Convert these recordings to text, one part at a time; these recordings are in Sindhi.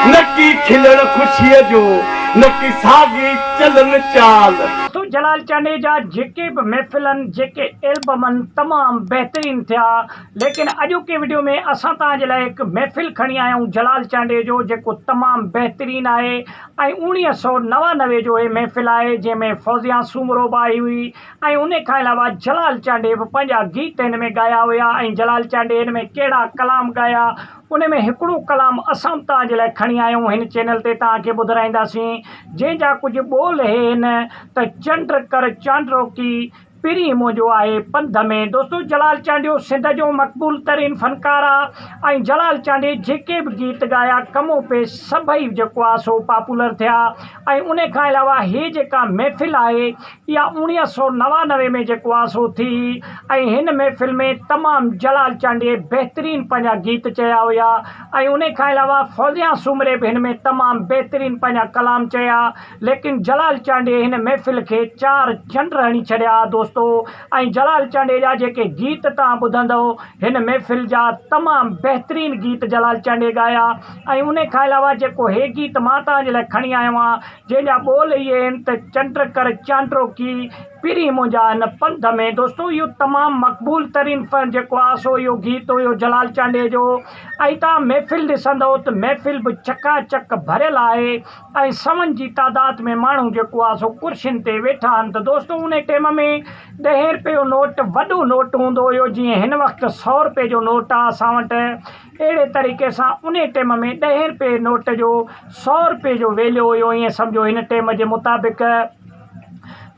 نڪي کلڻ خوشيء جو، نڪي ساڳي چلن چال. سو جلال چانڊيي جا جيڪي به محفلن جيڪي البمن تمام بهترين ٿيا ليڪن اڄوڪي وڊيو ۾ اسان توهان جي لاء هڪ محفل کڻي آيا آهيون جلال چانڊيي جو جيڪو تمام بهترين آهي ۽ اوڻيهه سو 99 جو هي محفل آهي جنهن ۾ فوزيا سومرو به آئي هئي ۽ ان کان علاوه جلال چانڊيي به پنهنجا گيت هن ۾ ڳايا هيا ۽ جلال چانڊيي هن ۾ ڪهڙا ڪلام ڳايا ان ۾ هڪڙو ڪلام اسان به توهان جي لاء کڻي آيا آهيون هن چينل تي توهان کي ٻڌرائينداسين جنهن جا ڪجهه ٻول هي هن ته چنڊ ڪر چانڊروڪي پرين منهنجو آهي پنڌ ۾ دوستو جلال چانڊيو سنڌ جو مقبول ترين فنڪار آ ۽ جلال چانڊيي جيڪي به گيت ڳايا ڪم و پيش سڀئي جيڪو آ سو پاپولر ٿيا ۽ ان کان علاوه هي جيڪا محفل آهي اها اوڻيهه سو 99 ۾ جيڪو آ سو ٿي ۽ هن محفل ۾ تمام جلال چانڊيي بهترين پنهنجا گيت چيا هيا ۽ ان کان علاوه فوزيا سومري به هن ۾ تمام بهترين پنهنجا ڪلام چيا ليڪن جلال چانڊيي هن محفل کي چار چنڊ هڻي ڇڏيا دوستو ۽ جلال چانڊيي جا جيڪي گيت توهان ٻڌندؤ هن محفل جا تمام بهترين گيت جلال چانڊيي ڳايا ۽ ان کان علاوه جيڪو هي گيت مان توهان جي لاء کڻي آيو آهيان جنهن جا ٻول اهي آهن ته چنڊ ڪر چانڊروڪي پرين منهنجا هن پنڌ ۾ دوستو اهو تمام مقبول ترين جيڪو آهي سو اهو گيت هيو جلال چانڊيي جو ۽ توهان محفل ڏسندؤ ته محفل به چڪا چڪ ڀريل آهي ۽ سون جي تعداد ۾ ماڻهو جيڪو آهي سو ڪرسين تي ويٺا آهن ته دوستو ان ٽيم ۾ ڏهين رپئي جو نوٽ وڏو نوٽ هوندو هيو جيئن هن وقت سو رپئي جو نوٽ آهي اسان وٽ اهڙي طريقي سان انهي ٽيم ۾ ڏهين رپئي نوٽ جو سو رپئي جو ويليو هيو ائين سمجهو هن ٽيم جي مطابق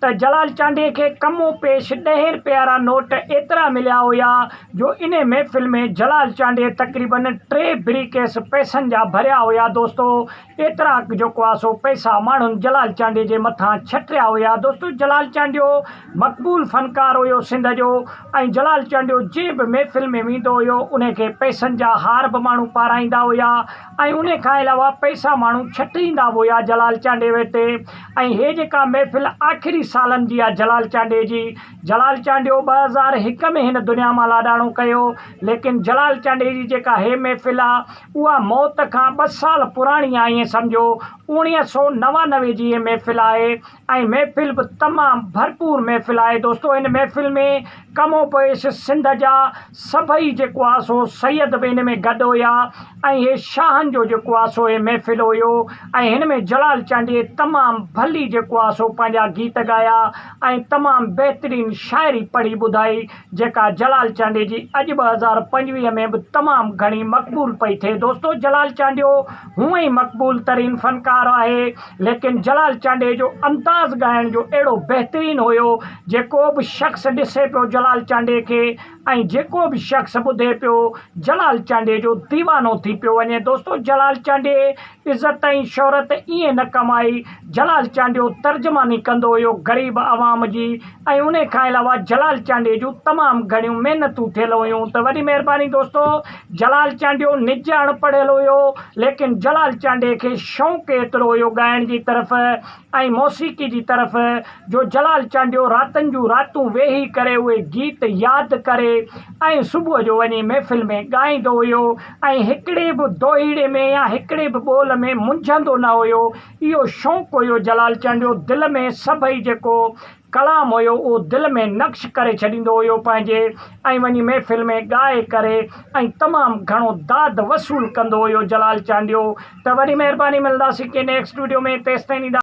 ته جلال چانڊيي کي ڪم و پيش ڏهين رپئي وارا نوٽ ايترا مليا هيا جو انهي محفل ۾ جلال چانڊيي تقريبن ٽي بري ڪيس پئسن جا ڀريا هيا دوستو ايترا جيڪو آ سو پئسا ماڻهن جلال چانڊيي جي مٿان ڇٽيا هيا دوستو جلال چانڊيو مقبول فنڪار هيو سنڌ جو ۽ جلال چانڊيو جنهن به محفل ۾ ويندو هيو انهي کي پئسن جا هار به ماڻهو پارائيندا هيا ۽ انهي کان علاوه پئسا ماڻهو ڇٽيندا به هيا جلال چانڊيي تي ۽ هي جيڪا محفل آخري سالن جي آ جلال چانڊيي جي جلال چانڊيو 2001 ۾ هن دنيا مان لاڏاڻو ڪيو ليڪن جلال چانڊيي جي جيڪا هي محفل آ اها موت کان ٻه سال پراڻي آ ائين سمجهو اوڻيهه سو 99 جي هي محفل آهي ۽ محفل به تمام ڀرپور محفل آهي دوستو هن محفل ۾ ڪم و پيش سنڌ جا سڀئي جيڪو آ سو سيد به هن ۾ گڏ هيا ۽ هي شاهن جو جيڪو آ سو هي محفل هيو ۽ هن ۾ جلال چانڊيي تمام ڀلي جيڪو آ سو پنهنجا گيت ڳايا ۽ تمام بهترين شاعري پڙهي ٻڌائي جيڪا جلال چانڊيي جي اڄ 2025 ۾ به تمام گهڻي مقبول پئي ٿئي دوستو جلال چانڊيو هونئن ئي مقبول ترين فنڪار آهي ليڪن جلال چانڊيي جو انداز ڳائڻ جو اهڙو بهترين هيو جيڪو به شخص ڏسي پيو جلال چانڊيي کي ۽ جيڪو به شخص ٻڌي پيو جلال چانڊيي جو ديوانو ٿي پيو وڃي دوستو جلال چانڊيي عزت ۽ شهرت ائين نه ڪمائي، جلال چانڊيو ترجماني ڪندو هيو غريب عوام جي ۽ انهي کان علاوه جلال چانڊيي جون تمام گهڻيون محنتون ٿيل هيون ته وڏي مهرباني دوستو جلال چانڊيو نج اڻ پڙهيل هيو ليڪن جلال چانڊيي کي شوق ايترو هيو ڳائڻ جي طرف ۽ موسيقي جي طرف جو جلال چانڊيو راتن جون راتون ويهي ڪري اهي گيت ياد ڪري ۽ صبح جو وڃي محفل ۾ ڳائيندو هيو ۽ هڪڙي به دوهيڙي ۾ يا هڪڙي به ٻول ۾ منجهندو نه هيو اهو شوق هيو جلال چانڊيو دل ۾ سڀئي جيڪو ڪلام هيو اهو دل ۾ نقش ڪري ڇڏيندو هيو پنهنجي ۽ وڃي محفل ۾ ڳائي ڪري ۽ تمام گهڻو داد وصول ڪندو هيو جلال چانڊيو ته وڏي مهرباني ملنداسين ڪنهن نيڪسٽ وڊيو ۾ تيستائين ڏيندا.